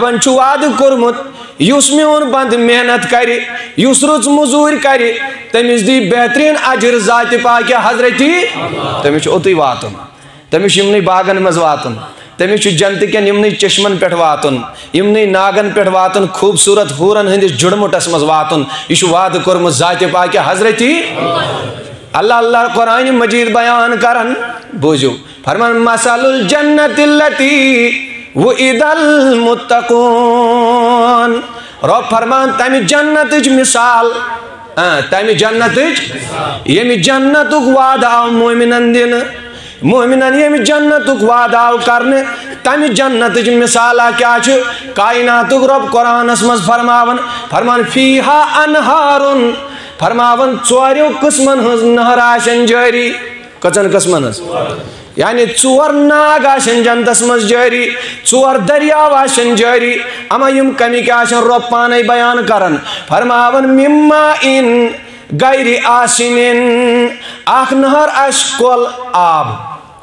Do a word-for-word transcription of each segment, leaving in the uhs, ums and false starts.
رۄبن چھُ وعدٕ کوٚرمُت، یُس میون بنٛدٕ محنت کرِ، یُس رٕژ مٔزوٗرۍ کرِ، تٔمِس دی بہتریٖن اجر ذاتِ پاکہِ حضرتی۔ تٔمِس چھُ اوٚتُے واتُن، تٔمِس چھُ یِمنٕے باغن منٛز واتُن، تٔمِس چھُ جنتہٕ کٮ۪ن یِمنٕے چشمن پٮ۪ٹھ واتُن، یِمنٕے ناگن پٮ۪ٹھ واتُن، خوٗبصوٗرت حوٗرن ہٕنٛدِس جُڑمُٹس منٛز واتُن۔ یہِ چھُ وعدٕ کوٚرمُت ذاتِ پاکہِ حضرتی۔ اللہ اللہ قرآنِ مجیٖد بیان کران، بوٗزِو، فرمان، مثل الجنة التي وعد المتقون۔ رۄب فرمان، تمہِ جنتٕچ مثال، آ، تمہِ جنتٕچ، ییٚمہِ جنتُک وعدٕ آو مومنن دِنہٕ، مومنن ییٚمہِ جنتُک وعدٕ آو کرنہٕ، تمہِ جنتٕچ مثالا کیٛاہ چھِ؟ کائناتُک رۄب قرآنس منٛز فرماوان، فرمان، فیہا انہارن، فرماوان، ژوریو قٕسمن ہٕنٛز نہر آسن جٲری۔ کٔژن قٕسمن ہٕنٛز؟ یعنی ژور ناگ آسن جنتس منٛز جٲری، ژور دٔریاو آسن جٲری۔ اما یِم کمِکۍ آسن، رۄب پانے بیان کران، فرماوان، مما ان غیر آسنین، اکھ نہر آسہِ کۄل آب،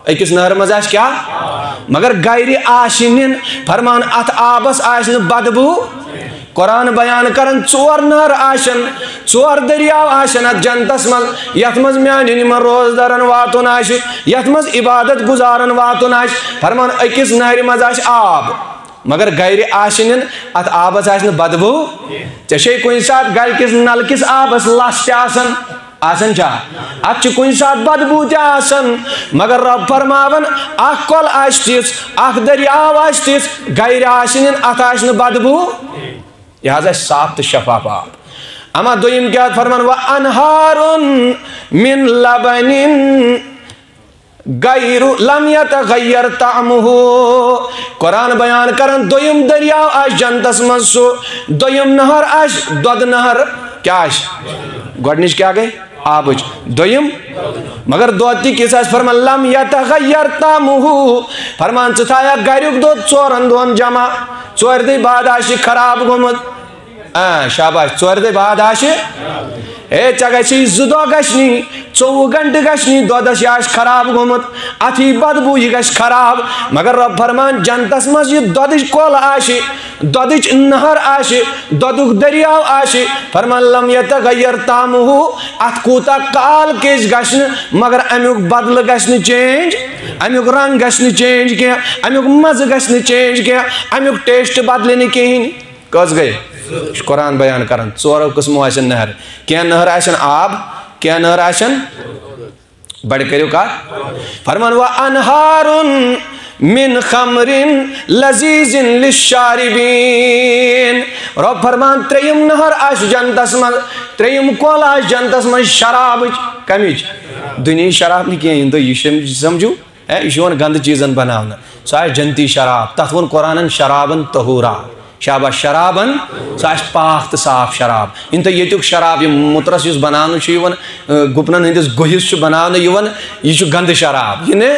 أکِس نہرِ منٛز آسہِ کیٛاہ؟ مگر غیر آسنین، فرمان، اتھ آبس آسہِ نہٕ بدبو۔ قرآن بیان کران، ژور نہر آسن، ژور دٔریاو آسن اتھ جنتس منٛز، یتھ منٛز میانٮ۪ن یِمن روزدارن واتُن آسہِ، یتھ منٛز عبادت گزارن واتُن آسہِ۔ فرمان، أکِس نہرِ منٛز آسہِ آب، مگر غیر آسنین، اتھ آبس آسہِ نہٕ بدبو۔ ژےٚ چھے کُنہِ ساتہٕ گرِ کِس نلکِس آبس لس تہِ آسان، آسان چھا؟ اتھ چھِ کُنہِ ساتہٕ بدبو تہِ آسان، مگر رۄب فرماوان، اکھ کۄل آسہِ تِژھ، اکھ دٔریاو آسہِ تِژھ، غیر آسنین، اتھ آسہِ نہٕ بدبو۔ یہِ حظ آسہِ صاف تہٕ شفاف آب۔ اما دوٚیِم کیٛاہ فرمان؟ وانہار من لبن غیر لم یتغیر طعمہ۔ قرآن بیان کران، دوٚیِم دٔریاو آسہِ جنتس منٛز سُہ، دوٚیِم نہر آسہِ دۄدٕ نہر۔ کیٛاہ آسہِ؟ گۄڈٕنِچ کیٛاہ گٔے؟ آبٕچ۔ دوٚیِم، مگر دۄد تہِ کِژھ آسہِ؟ فرمان، لم یتغیر طعمہ۔ فرمان، ژٕ تھایکھ گریُک دۄد ژورن دۄہن جمع، ژورِ دۄہہِ بعد آسہِ خراب گوٚمُت۔ آ، شاباش، ژورِ دۄہہِ بعد آسہِ۔ ہے، ژےٚ گژھی زٕ دۄہ گژھنی، ژوٚوُہ گھنٹہٕ گژھنی دۄدس، یہِ آسہِ خراب گوٚمُت، اتھ یی بدبو، یہِ گژھِ خراب۔ مگر رۄب فرمان، جنتس منٛز یہِ دۄدٕچ کۄل آسہِ، دۄدٕچ نہر آسہِ، دۄدُک دٔریاو آسہِ، فرمان، لم یتغیر طعمہ، اتھ کوٗتاہ کال کیٛازِ گژھِ نہٕ، مگر امیُک بدلہٕ گژھِ نہٕ چینج، امیُک رنگ گژھِ نہٕ چینج کینٛہہ، امیُک مزٕ گژھِ نہٕ چینج کینٛہہ، امیُک ٹیسٹ بدلہِ نہٕ کِہیٖنۍ۔ کٔژ گٔے؟ یہِ چھُ قرآن بیان کران، ژورو قٕسمو آسن نہر۔ کینٛہہ نہر آسن آب، کینٛہہ نہر آسن، بڑٕ کٔرِو کتھ۔ فرمان، وانہار من خمر لذیذ للشاربین۔ رۄب فرمان، ترٛیٚیِم نہر آسہِ جنتس منٛز، ترٛیٚیِم کۄل آسہِ جنتس منٛز شرابٕچ۔ کمِچ؟ دُنیہٕچ شراب نہٕ کینٛہہ، یِم تُہۍ یہِ چھِ سمجھِو۔ ہے، یہِ چھُ یِوان گنٛدٕ چیٖزن بناونہٕ۔ سُہ آسہِ جنتی شراب، تتھ ووٚن قرآنن شرابن طہورا۔ شاباش، شرابن، سُہ آسہِ پاک تہٕ صاف شراب۔ یِم تۄہہِ ییٚتیُک شراب، یِم مُترس یُس بناونہٕ چھُ یِوان، اَ، گُپنن ہٕنٛدِس گُہِس چھُ بناونہٕ یِوان، یہِ چھُ گنٛدٕ شراب۔ یہِ نہٕ،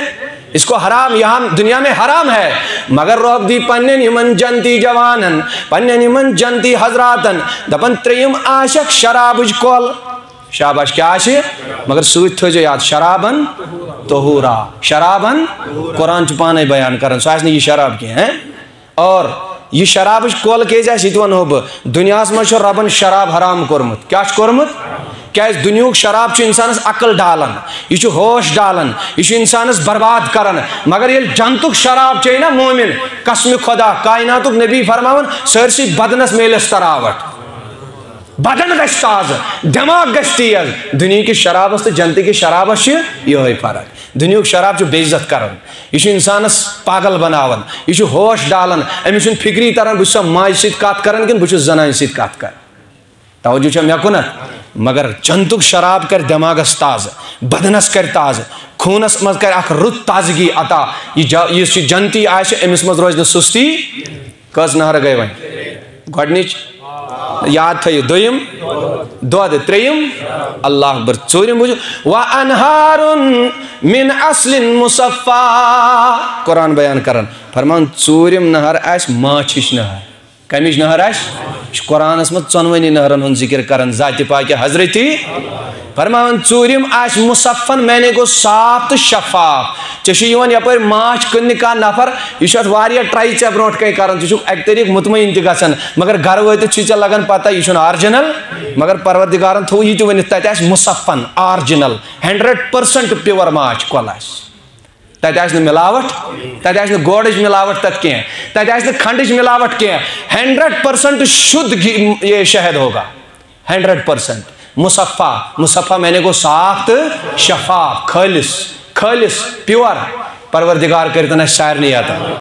اس کو حرام، یہاں دنیا میں حرام ہے، مگر رۄب دی پننٮ۪ن یِمن جنتی جوانن، پننٮ۪ن یِمن جنتی حضراتن، دپان، ترٛیٚیِم آسٮ۪کھ شرابٕچ کۄل۔ شاباش، کیٛاہ آسہِ؟ مگر سۭتۍ تھٲیزیو یاد، شرابن طہورا، شرابن، قرآن چھُ پانے بیان کران، سُہ آسہِ نہٕ یہِ شراب کینٛہہ، ہیں؟ اور یہِ شرابٕچ کۄل کیٛازِ آسہِ، یہِ تہِ ونہو بہٕ۔ دُنیاہس منٛز چھُ رۄبن شراب حرام کوٚرمُت۔ کیٛاہ چھُ کوٚرمُت؟ کیٛازِ دُنیہُک شراب چھُ انسانس عقل ڈالان، یہِ چھُ ہوش ڈالان، یہِ چھُ انسانس برباد کران۔ مگر ییٚلہِ جنتُک شراب چیٚیہِ نا مومن، قسمِ خدا، کائناتُک نبی فرماوان، سٲرسٕے بدنس میلٮ۪س تراوٹ۔ بدن گژھِ تازٕ، دٮ۪ماغ گژھِ تیز۔ دُنیہکِس شرابس تہٕ جنتہٕ کِس شرابس چھِ یِہوٚے فرق۔ دُنیہُک شراب چھُ بے عزت کران، یہِ چھُ انسانس پاگل بناوان، یہِ چھُ ہوش ڈالان، أمِس چھُنہٕ فکری تران، بہٕ چھُسا ماجہِ سۭتۍ کتھ کران کِنہٕ بہٕ چھُس زنانہِ سۭتۍ کتھ کران۔ توجہ چھا مےٚ کُنتھ؟ مگر جنتُک شراب کرِ دٮ۪ماغس تازٕ، بدنس کرِ تازٕ، خوٗنس منٛز کرِ اکھ رُت تازگی عطا۔ یہِ جا-، یُس یہِ جنتی آسہِ، أمِس منٛز روزِ نہٕ سُستی۔ کٔژ نہرٕ گٔے وۄنۍ؟ گۄڈٕنِچ یاد تھٲیِو، دوٚیِم دۄد، ترٛیٚیِم اللہ اکبر، ژوٗرِم بوٗزِو، وانہار من عسل مصفی۔ قرآن بیان کران، فرمان، ژوٗرِم نہر آسہِ ماچھِچ نہر۔ کمِچ نہر آسہِ؟ یہِ چھُ قرآنس منٛز ژۄنوٕنی نہرن ہُنٛد ذکر کران، ذاتِ پاکہِ حضرتی۔ فرماوان، ژوٗرِم آسہِ مُصفن، معنی گوٚو صاف تہٕ شفاف۔ ژےٚ چھُ یِوان یپٲرۍ ماچھ کٕننہِ کانٛہہ نفر، یہِ چھُ اتھ واریاہ try ژےٚ برونٛٹھ کنہِ کران، ژٕ چھُکھ اکہِ طریٖقہٕ مطمئن تہِ گژھان، مگر گرٕ وٲتِتھ چھُے ژےٚ لگان پتہ یہِ چھُنہٕ original، مگر پروردگارن تھوٚو یہِ تہِ ؤنِتھ، تتہِ آسہِ مُصفن، original، hundred percent pure ماچھ کۄل آسہِ۔ تتہِ آسہِ نہٕ ملاوٹ، تتہِ آسہِ نہٕ گوڑٕچ ملاوٹ تتھ کینٛہہ، تتہِ آسہِ نہٕ کھنڈٕچ ملاوٹ کینٛہہ، hundred percent شُد گی-، یہ شہد ہوگا، hundred percent مصفا۔ مصفا معنی گوٚو صاف تہٕ شفاف، خٲلص، خٲلص، pure۔ پروردگار کٔرِتن اسہِ سارنٕے عطا۔